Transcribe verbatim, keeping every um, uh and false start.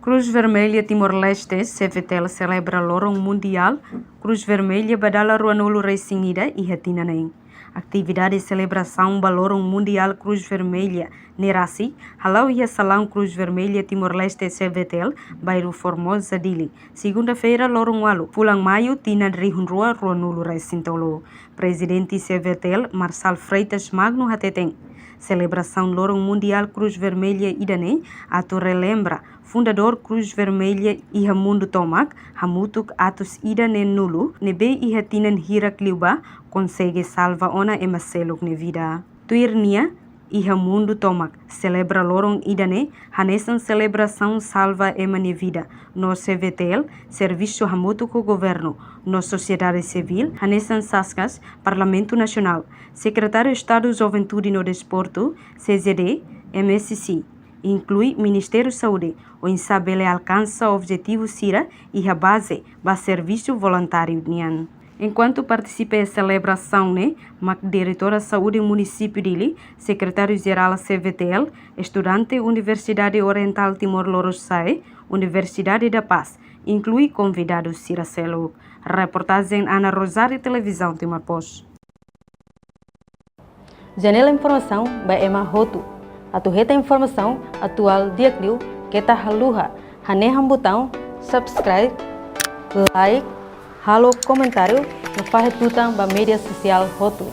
Cruz Vermelha Timor-Leste, C V T L, selebra Loron Mundiál Cruz Vermelha ba dala ruanulu resin ida iha tinan ne'e. Atividade selebrasaun ba Loron Mundiál Cruz Vermelha ne'e rasik hala'o iha salaun Cruz Vermelha Timor-Leste, C V T L, bairru Formosa, Dili, segunda-feira, loron ualu fulan Maiu, tinan rihun rua ruanulu resin tolu. Prezidente C V T L, Marçal Freitas Magno, hateten, selebrasaun Loron Mundiál Cruz Vermelha ida-ne'e atu relembra fundadór Cruz Vermelha iha mundu tomak, hamutuk atus ida neen-nulu, ne'ebé iha tinan hirak liubá konsege salva ona ema seluk nia vida. Tuir nia, iha mundu tomak selebra loron ida-ne'e hanesan selebrasaun salva ema nia vida, no C V T L servisu hamutuk ho governu no sosiedade sivíl, hanesan SASCAS, Parlamentu Nasionál, Sekretáriu Estadu Juventude no Desportu, C J D, M S C, inklui Ministériu Saúde, oinsá bele alkansa objetivu sira iha baze ba servisu voluntáriu nian. Enkuantu partisipa iha selebrasaun ne'e, mak Diretora Saúde Munisípiu Dili, Sekretáriu Jerál C V T L, estudante Universidade Orientál Timor Lorosa'e, Universidade da Paz, inklui konvidadu sira seluk. Reportajen Ana Rosário, Televizaun Timor Post. Janela informasaun ba ema hotu. Atu hetan informasaun atuál di'ak liu, keta haluha hanehan butaun subscribe, like, halo komentáriu no fahe tutan ba média sosiál hotu.